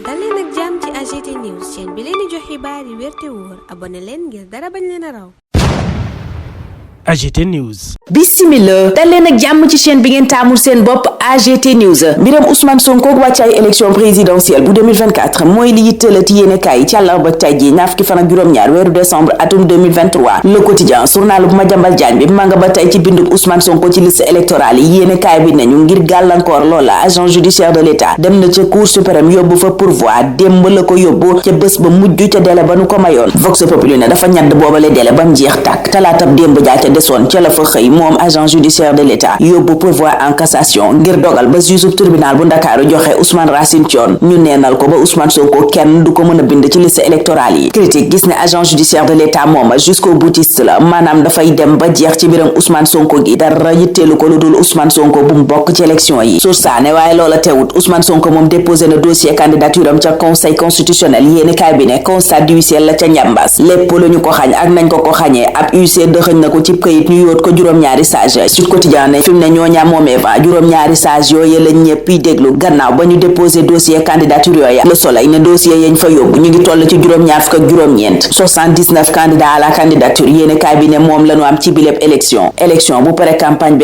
dal leen ak jàmm ci AGT News chaîne bi leen di jox xibaar yi wér te wóor abonné leen ngir dara bañ leen a raw. AGT News. Bismillah dal leen ak jàmm ci chaîne bi ngeen taamul seen bopp AGT News. mbiram Ousmane Sonko wàccaay élection présidentielle bu 2024 mooy li yitteelati yéene kaay ci àllarba tey ji ñaar fukki fan ak juróom-ñaar weeru décembre atum 2023 le quotidien journal bu Madiambal Diagne bi ma nga ba tey ci bindub Ousmane Sonko ci liste électorale yi yéene kaay bi nañu ngir gàllankoor loola agent judiciaire de l'État dem na ca cour suprême yóbbu fa pourvoi démb la ko yóbbu ca bés ba mujj ca délai ba nu ko mayoon Vox Populi ne dafa ñadd boobale délai ba mu jeex tàkk talaatab démb jaa desoon ca la fa xëy moom agent judiciaire de l'État yóbbu pourvoi en cassation ngir dogal ba juge tribunal bu Ndakaaru joxe Ousmane Racine Thion ñu neenal ko ba Ousmane Sonko kenn du ko mën a bind ci liste électorale yi critique gis ne agent judiciaire de l'État mooma jusqu'au boutiste la maanaam dafay dem ba jeex ci mbiram Ousmane Sonko gi dara yitteelu ko lu dul Ousmane Sonko bu mu bokk ci élection yi sursaane waaye loola teewut Ousmane Sonko moom déposé na dossier candidature am ca conseil constitutionnel yéeni kaay bi ne constat d'huissier la ca njàmbaas lépp lu ñu ko xañ ak nañ ko xañee ab huissier dëxëñ na ko ci këyit ñu yóot ko juróom-ñaari sage Sud Quotidien ne fi mu ne ñooñaa moomee va juróom-ñaari sage yooyu la ñëpp yi déglu gannaaw ba ñu déposé dossier candidature yooya Le Soleil ne dossier yañ fa yóbbu ñu ngi toll ci juróom-ñaar fukk ak juróom-ñeent 79 candidats à la candidature yéene kaay bi ne moom lañu am ci biléb élection bu pare campagne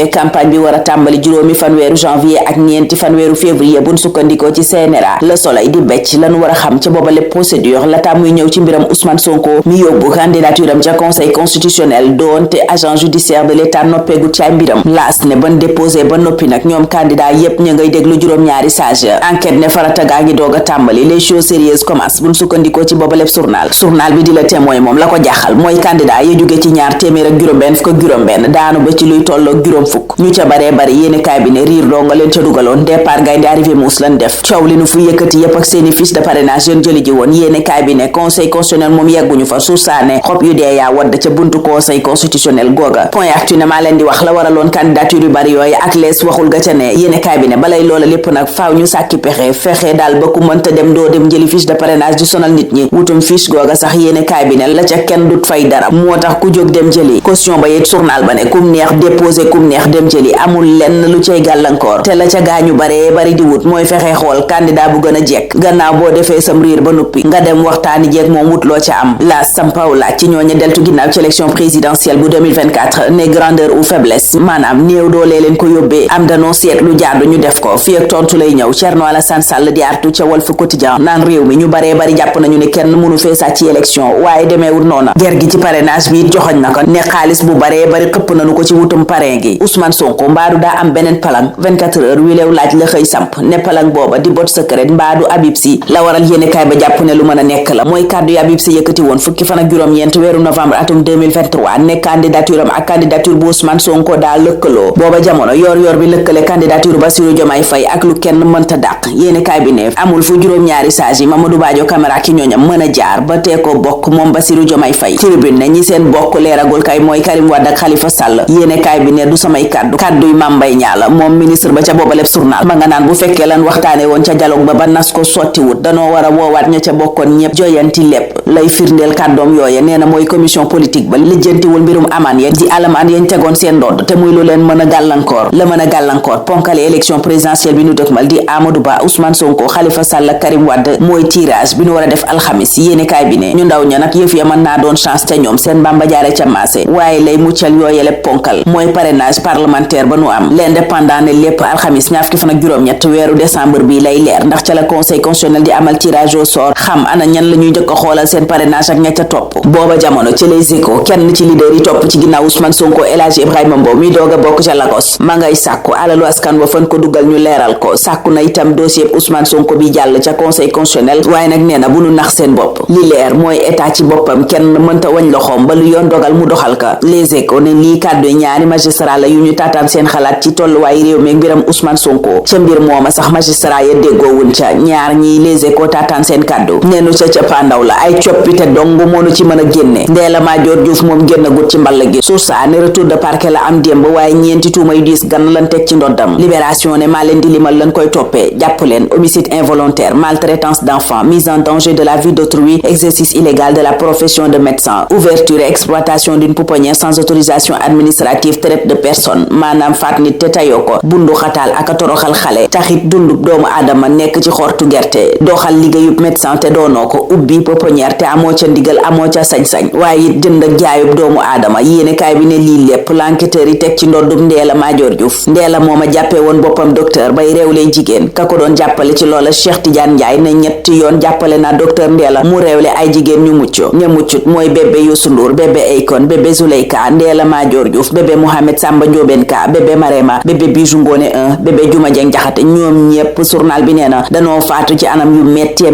bi war a tàmbali juróomi fanweeru janvier ak ñeenti fanweeru février buñ sukkandikoo ci CNRA Le Soleil di becc lañu war a xam ca boobale procédure laata muy ñëw ci mbiram Ousmane Sonko mi yóbbu candidature am ca conseil constitutionnel doonte agent judiciaire de l'État noppeegut ci ay mbiram laas ne ban déposé ba noppi nag ñoom candidat yépp ñu ngay déglu juróom-ñaari sage enquête ne farata gaa ngi doog a tàmbali les choses sérieuses commencent buñ sukkandikoo ci boobaleb journal bi di la témoin moom la ko jaaxal mooy candidat ya jóge ci ñaar téeméer ak juróom-benn fukk ak juróom-benn daanu ba ci luy tolloog juróom fukk ñu ca baree bari yéene kaay bi ne riir doo nga leen ca dugaloon départ gaynde arrivé muus lan def coow li nu fu yëkkati yépp ak seeni fiche de parrainage yéen jëli ji woon yéene kaay bi ne conseil constitutionnel moom yegguñu fa sursaane xob yu dee yaa wadd ca buntu conseil constitutionnel googa point actu ne maa leen di wax la waraloon candidature yu bari yooyu ak lees waxul ga ca ne yéene kaay bi ne balay loola lépp nag faaw ñu sàkki fexe daal ba ku mënta dem doo dem jëli fiche de parrainage di sonal nit ñi wutum fiche googa sax yéene kaay bi ne la ca kenn dut fay dara moo tax ku jóg dem jëli caution ba yit journal ba ne kum neex déposé kum neex dem jëli amul lenn lu cay gàllankoor te la ca gaañu baree bari di wut mooy fexe xool candidat bu gën a jekk gannaaw boo defee sam riir ba nuppi nga dem waxtaani jeeg moom wut loo ca am la sampaw laaj ci ñooña deltu ginnaaw ci élection présidentielle bu 2024 ne grandeur ou faiblesse maanaam néew doolee leen ko yóbbee am danoo seet lu jaadu ñu def ko fi ak tontu lay ñëw Thierno Alassane Sall di artu ca Walf Quotidien naan réew mi ñu baree bari jàpp nañu ne kenn mënu fee sàcc ci élection waaye demeewul noona ger gi ci parrainage bi joxoñ na ko ne xaalis bu baree bari xëpp nañu ko ci wutum parrain gi Ousmane Sonko mbaadu daa am beneen palang 24 heures wi leew laaj la xëy samp ne palang booba di bot secret mbaadu Habib Sy la waral yéene kaay ba jàpp ne lu mën a nekk la mooy kàddu yi Habib Sy yëkkati woon fukki fan ak juróom-ñeent weeru novembre atum 2023 ne candidature am ak candidature bu Ousmane Sonko daa lëkkaloo booba jamono yor bi lëkkale candidature Bassirou Diomaye Faye ak lu kenn mënta dàq yéene kaay bi ne amul fu juróom-ñaari sages yi Mamadou Badio Camara ki ñooñam mën a jaar ba tee ko bokk moom Bassirou Diomaye Faye tribune ne ñi seen bokk leeragul kay mooy Karim Wade ak Khalifa Sall yéene kaay bi ne du samay kàdduy Mame Mbaye Niang la moom ministre ba ca boobaleb journal ma nga naan bu fekkee lan waxtaane woon ca dialogue ba nas ko sottiwut danoo war a woowaat ña ca bokkoon ñëpp joyanti lépp lay firndeel kàddoom yooye nee na mooy commission politique ba lijjantiwul mbirum amaan ya di alamaan yañ tegoon seen ndodd te muy lu leen mën a gàllankoor ponkale élection présidentielle bi nu dëkkmal di Amadou Ba Ousmane Sonko Khalifa Sall ak Karim Wade mooy tirage bi nu war a def alxamis yéene kaay bi ne ñu ndaw ña nag yëf ya mën naa doon chance te ñoom seen mbamba jaare ca maase waaye lay muccal yooyele ponkal mooy parrainage parlementaire ba nu am l'indépendant ne lépp alxamis ñaar fukki fan ak juróom-ñett weeru décembre bi lay leer ndax ca la conseil constitutionnel di amal tirage au sort xam ana ñan la ñuy njëkk a xoolal seen parrainage ak ña ca topp booba jamono ci Les Échos kenn ci leader yi topp ci ginnaaw Ousmane Sonko El Hadji Ibrahima Mbow mi doog a bokk ca Lagos ma ngay sàkku alalu askan wa fan ko dugal ñu leeral ko sàkku na itam dossier Ousmane Sonko bi jàll ca conseil constitutionnel waaye nag nee na bu nu nax seen bopp li leer mooy état ci boppam kenn mënta wañ loxoom ba lu yoon dogal mu doxal ka Les Échos ne lii kàddu ñaari magistrat la yu ñu taataan seen xalaat ci tolluwaay réew mi ak mbiram Ousmane Sonko ca mbir mooma sax magistrat ya déggoowuñ ca ñaar ñiy Les Échos taataan seen kàddu neenu ca cappaandaw la ay coppite dong moonu ci mën a génne Ndella Madior Diouf moom génnagut ci mball gi source a ne retour de parquet la am démb waaye ñeenti tuuma yu diis gan lan teg ci ndoddam. Libération ne maa leen di limal lan koy toppee jàpp leen homicide involontaire, maltraitance d'enfants, mise en danger de la vie d'autrui, exercice illégal de la profession de médecin, ouverture et exploitation d'une pouponnière sans autorisation administrative, traite de personnes maanaam faat nit te tayoo ko, bundu xataal ak toroxal xale, taxit dundub doomu aadama nekk ci xortu gerte, doxal liggéeyub médecin te doonoo ko, ubbi pouponnière te amoo ca ndigal amoo ca sañ-sañ, waaye it jënd ak jaayub doomu aadama. yéene kaay bi ne lii lépp l'enquêteur yi teg ci ndoddum Ndella Madior Diouf. Ndella mooma jàppee woon boppam docteur bay réew lay jigéen ka ko doon jàppale ci loola Cheikh Tidiane Ndiaye ne ñetti yoon jàppale na docteur Ndella mu réewle ay jigéen ñu muccut mooy bébé Youssou Ndour, bébé Akon, bébé Zuleyka, Ndella Madior Diouf, bébé Mohamed Samba Ndiobène Ka, bébé Marema, bébé Bijou Ngoné 1, bébé Juma Jeng Jaxate. ñoom ñépp journal bi nee na danoo faatu ci anam yu metti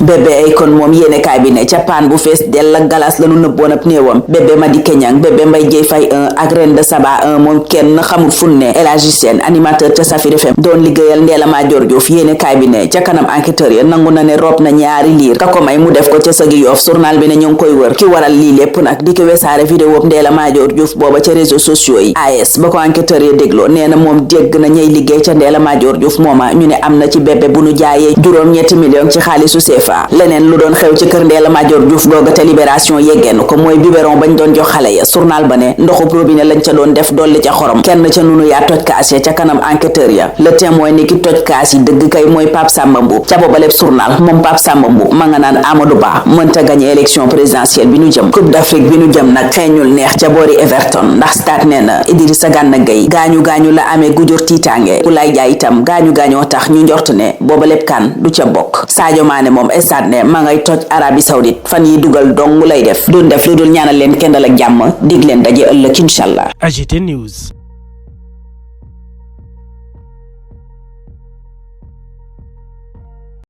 bébé Akon moom yéene kaay bi ne ca paan bu fees dell ak galas lanu nëbboon ab néewam. bébé Madické Niang, bébé Mbaye Dieye Faye 1 ak Reine de Saba 1 moom kenn xamul funne. El Hadji Sène animateur ca Safir FM doon liggéeyal Ndella Madior Diouf. yéene kaay bi ne ca kanam enquêteur ya nangu na ne rob na ñaari liir ka ko may mu def ko ca sëgi Yoff. journal bi ne ñu ngi koy wër ki waral lii lépp nag di ko wesaare vidéo Ndella Madior Diouf booba ca réseaux sociaux yi. AS ba ko enquêteur ya dégloo nee na moom dégg na ñay liggéey ca Ndella Madior Diouf mooma ñu ne am na ci bébé bu nu jaayee juróom-ñetti million ci xaalisu CFA. leneen lu doon xew ci kër Ndella Madior Diouf googa te Libération yeggeen ko mooy biberon bañ doon jox xale ya. journal ba ne ndoxub robinet lañ ca doon def dolli ca xorom kenn ca nunu yaa toj kaas ya ca kanam enquêteur ya. Le Témoin ni ki toj kaas yi dëgg kay mooy Pape Samba Mboup ca booba lépp journal moom Pape Samba Mboup ma nga naan Amadou Ba mënta gagné élection présidentielle bi nu jëm. Coupe d'Afrique bi nu jëm nag xeeñul neex ca boori Everton ndax stade nee na Idrissa Gana Gueye gaañu la amee gujur tiitaange ku lay jaay itam gaañoo tax ñu njort ne booba lépp kan du ca bokk. Sadio Mané moom stade ne ma ngay toj Arabie Saoudite fan yi dugal dong lay def doon def lu dul ñaanal leen kendal ak jàmm dig leen daje ëllëg inshallah. AGT News.